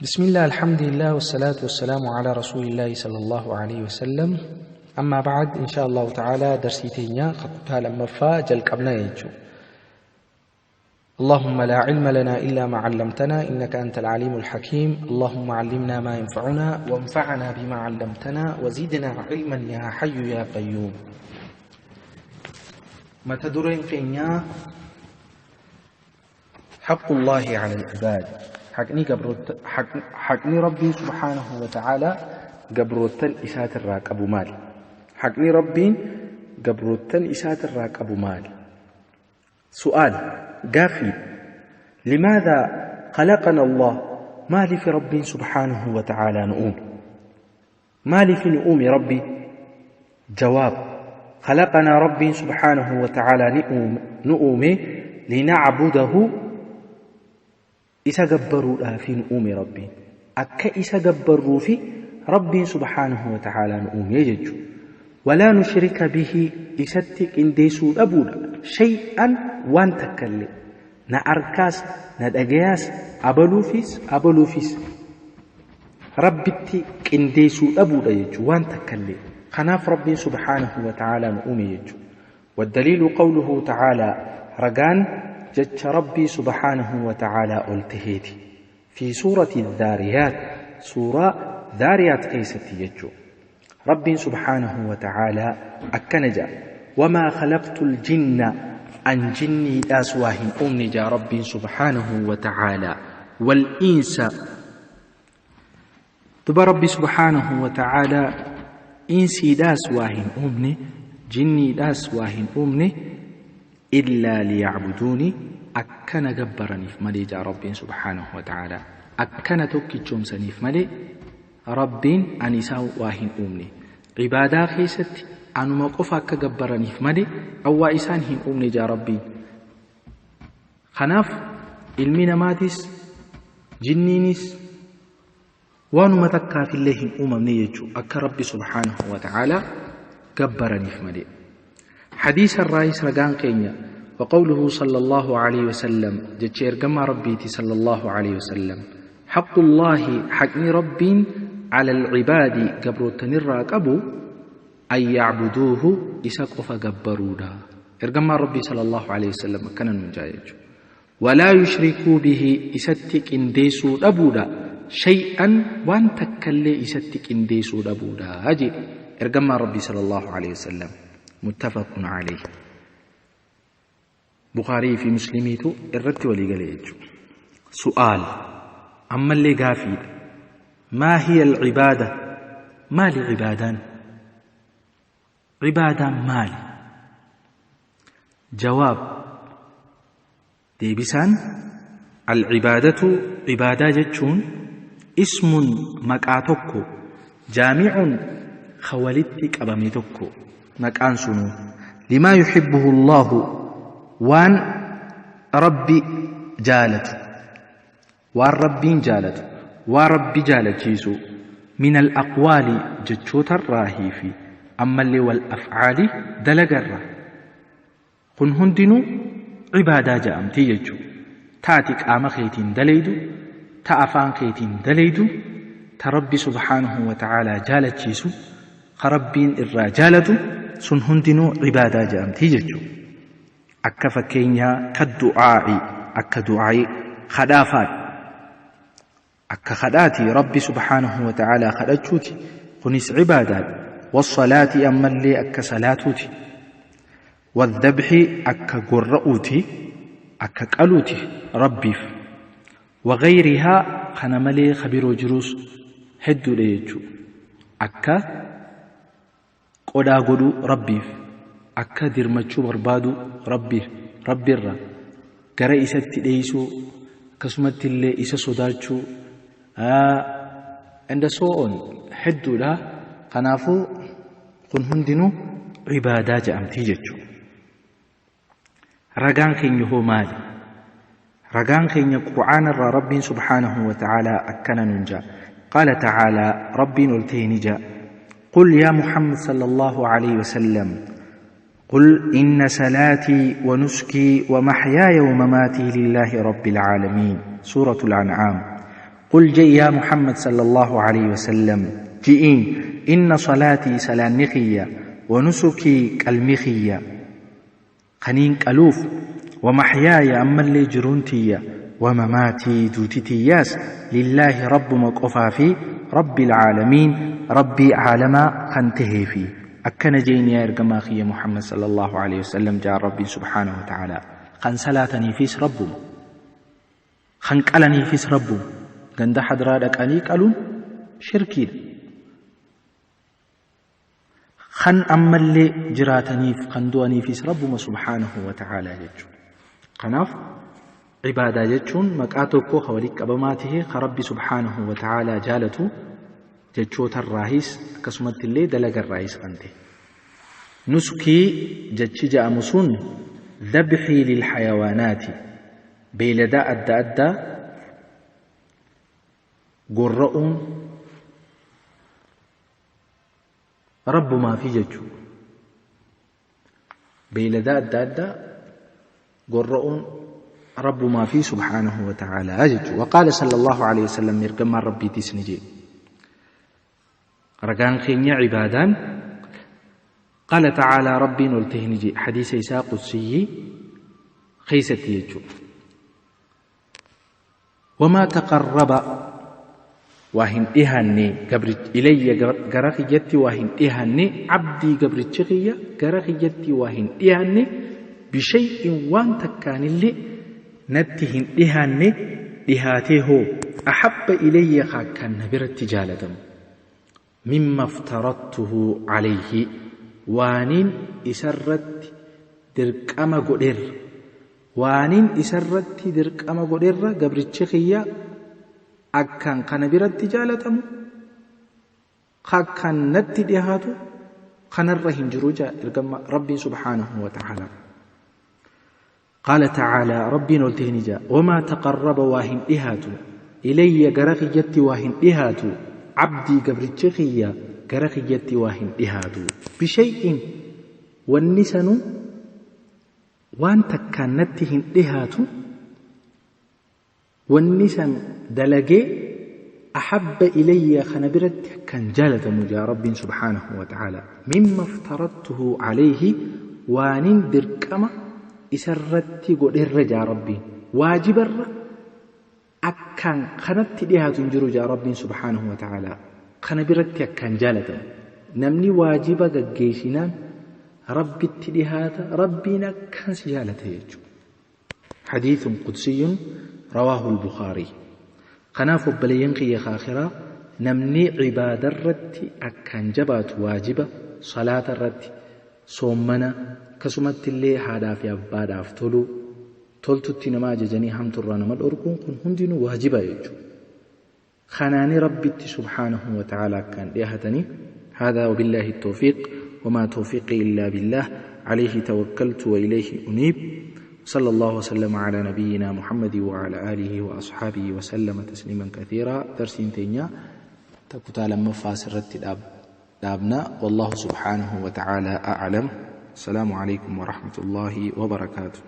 بسم الله الحمد لله والصلاة والسلام على رسول الله صلى الله عليه وسلم أما بعد إن شاء الله تعالى درسي تينيا خطوتها لما فا جل قبلنا يجو اللهم لا علم لنا إلا ما علمتنا إنك أنت العليم الحكيم اللهم علمنا ما ينفعنا وانفعنا بما علمتنا وزدنا علما يا حي يا قيوم ما تدرين كينيا حق الله على العباد حقني ربي سبحانه وتعالى قبروتن إسات الراك أبو مال حقني ربي قبروتن إسات الراك أبو مال سؤال قافي لماذا خلقنا الله ما لي في ربي سبحانه وتعالى نؤوم ما لي في نؤوم ربي جواب خلقنا ربي سبحانه وتعالى نؤوم لنعبده isa gabbaruudhaaf nu uume Rabbiin akka isa gabbarruufi Rabbiin subhaanahu wa ta'aalaa nu uume jechuudha. Walaa nushrika bihi isatti qindeessuu dhabuudha shay'an waan takkallee na arkaas na dhagayaas abaluufis Rabbitti qindeessuu dhabuudha jechuudha waan takkallee. Kanaaf Rabbiin subhaanahu wa ta'aalaa nu uume jechuudha. والدليل قوله تعالى رجان جتش ربي سبحانه وتعالى ألتهيتي في سورة الذاريات سورة ذاريات كيستي يجو ربي سبحانه وتعالى أكنجا وما خلقت الجن أن جني أسواهن أمنجا ربي سبحانه وتعالى والإنس تبا ربي سبحانه وتعالى إنسي داسواهن أمني جني داسواهن أمني إلا ليعبدوني أكن جبرني في ملي جاء ربي سبحانه وتعالى أكن توكي سني في ملي ربي أنيسا واهن أمني عبادة خيست أنو موقف أكا جبرني في ملي أو إسان هن أمني جاء ربي خناف علمنا ماتس جنينس وانو متكا في الله أمني يجو أكا ربي سبحانه وتعالى جبرني في ملي حديث الرئيس رجان كينيا وقوله صلى الله عليه وسلم جتشير جمع ربيتي صلى الله عليه وسلم حق الله حقني ربين على العباد قبروتن الراكبو أن يعبدوه إساق فقبرودا إرجما ربي صلى الله عليه وسلم كان نجايج ولا يشركوا به إستك إنديسو أبودا شيئا وان تكلي إستك إنديسو أبودا أجي إرجما ربي صلى الله عليه وسلم متفق عليه بخاري في مسلميتو الرت ولي سؤال أما اللي قافيد ما هي العبادة ما لعبادان عبادة مال جواب ديبسان العبادة عبادة جتشون اسم مكاتوكو جامع خوالتك أباميتوكو مكان سنو لما يحبه الله وان ربي جالته وان ربي جالته وربي جالتيسو من الأقوال جتشوت الراهيفي أما اللي والأفعال دلقرة قن هندنو عبادة جامتي يجو تاتك آما خيتين دليدو تأفان خيتين دليدو تربي سبحانه وتعالى جالتيسو خربين الرجالة sun hundinuu cibaadaa jedhamti jechuudha. Akka fakkeenyaa ka du'aa'i akka du'aa'i kadhaafaadha. Akka kadhaati Rabbi subhaanahu wa ta'aalaa kadhachuuti kunis cibaadaadha. Wassalaati ammallee akka salaatuuti. Wadhabxi akka gorra'uuti akka qaluuti Rabbiif. Wagayrihaa kana malee kabiroo jiruus hedduudha jechuudha. Akka qodaa godhuu Rabbiif akka dirmachuu barbaadu Rabbiirra gara isatti dheeysuu akkasumatti illee isa sodaachuu and so on hedduudha. Kanaafuu kun hundinuu cibaadaa jedhamtii jechuudha. Ragaan keenya hoo maali? Ragaan keenya Qur'aana irraa Rabbiin subhaanahu wa ta'aalaa akkana nuun ja'a. Qaala ta'aalaa Rabbiin ol ta'e ni ja'a. قل يا محمد صلى الله عليه وسلم قل إن صلاتي ونسكي ومحياي ومماتي لله رب العالمين سورة الأنعام. Qul je'i yaa Muhammad sallallahu aleyhi wasallam ji'iin inna salaatii salaanni kiyya wa nusukii qalmi kiyya kaniin qaluuf wa mahyaaya ammallee jiruun tiyya wa mamaatii duuti tiyyaas lillaahi Rabbuma qofaafi Rabbil aalamiin Rabbii aalamaa kan taheefi. Akkana je'iin yaa ergamaa kiyya Muhammad sallallahu aleyhi wasallam ja'an Rabbiin subhaanahu wa ta'aalaa. Kan salaataniifis Rabbuma. Kan qalaniifis Rabbuma. Ganda hadraa dhaqanii qaluun shirkiidha. Kan ammallee jiraataniif kan du'aniifis Rabbuma subhaanahu wa ta'aalaa jechuudha. Kanaaf ibaadaa jechuun maqaa tokko ka walitti qabamaa ta'e ka Rabbi subhaanahu wa ta'aalaa jaalatu jechootarraahis akkasumatti illee dalagarraahis kan ta'e. Nuskii jechi ja'amu sun dhabxii lilxayawaanaati beeyladaa adda addaa gorra'uun Rabbumaafi jechuudha. Beeyladaa adda addaa gorra'uun Rabbumaafi subhaanahu wa ta'aalaa jechuudha. Waqaala sallallahu alayhi wa sallam ergamaan Rabbiitis ni jedhe. Ragaan keenya ibaadaan qaala ta'aalaa Rabbiin ol ta'e ni jedhe hadiisa isaa qudsiyyii keessatti jechuudha. Wamaa taqarraba waa hin dhihaanne gabrichi ilayya gara kiyyatti waa hin dhihaanne abdii gabrichi kiyya gara kiyyatti waa hin dhihaanne bishay'in waan takkaanillee natti hin dhihaanne dhihaatee hoo ahabba ilayya ka akkaan na biratti jaalatamu mimma aftaradtuhu alayhi waaniin isarratti dirqama godherra waaniin isarratti dirqama godherra gabrichi kiyya akkaan kana biratti jaalatamu ka akkaan natti dhihaatu kanarra hin jiru jaa ergama rabbiin subhaanahu wa ta'aalaa. Qaala ta'aalaa Rabbiin ol ta'e ni ja'a wamaa taqarraba waa hin dhihaatu ilayya gara kiyyatti waa hin dhihaatu abdii gabrichi kiyya gara kiyyatti waa hin dhihaatu bishay'in wanni sanuu waan takkaan natti hin dhihaatu Wanni san dalagee ahabba ilayya kana biratti akkaan jaalatamu jaa Rabbiin subhaanahu wa ta'aalaa mimma iftaradtuhu alayhi waanin dirqama isarratti godherra jaa Rabbiin waajibarra akkaan kanatti dhihaatu hin jiru jaa Rabbiin subhaanahu wa ta'aalaa kana biratti akkaan jaalatamu namni waajiba gaggeessinaan Rabbitti dhihaata Rabbiin akkaan si jaalata jechuudha. Hadiithun qudsiyun rawaahul Bukhaarii. Kanaaf obboleeyyan kiyya ka aakhiraa namni ibaadarratti akkaan jabaatu waajiba salaata irratti, soommana, akkasumatti illee haadhaa fi abbaadhaaf toluu, toltutti nama ajajanii hamturraa nama dhorkuun kun hundinuu waajiba jechuudha. Kanaani Rabbitti subhaanahu wa ta'aalaa akkaan dhiyaatanii هذا وبالله التوفيق وما توفيقي إلا بالله عليه توكلت وإليه أنيب صلى الله وسلم على نبينا محمد وعلى آله وأصحابه وسلم تسليما كثيرا درسين تينيا تكتا لما فاسرت دابنا والله سبحانه وتعالى أعلم السلام عليكم ورحمة الله وبركاته.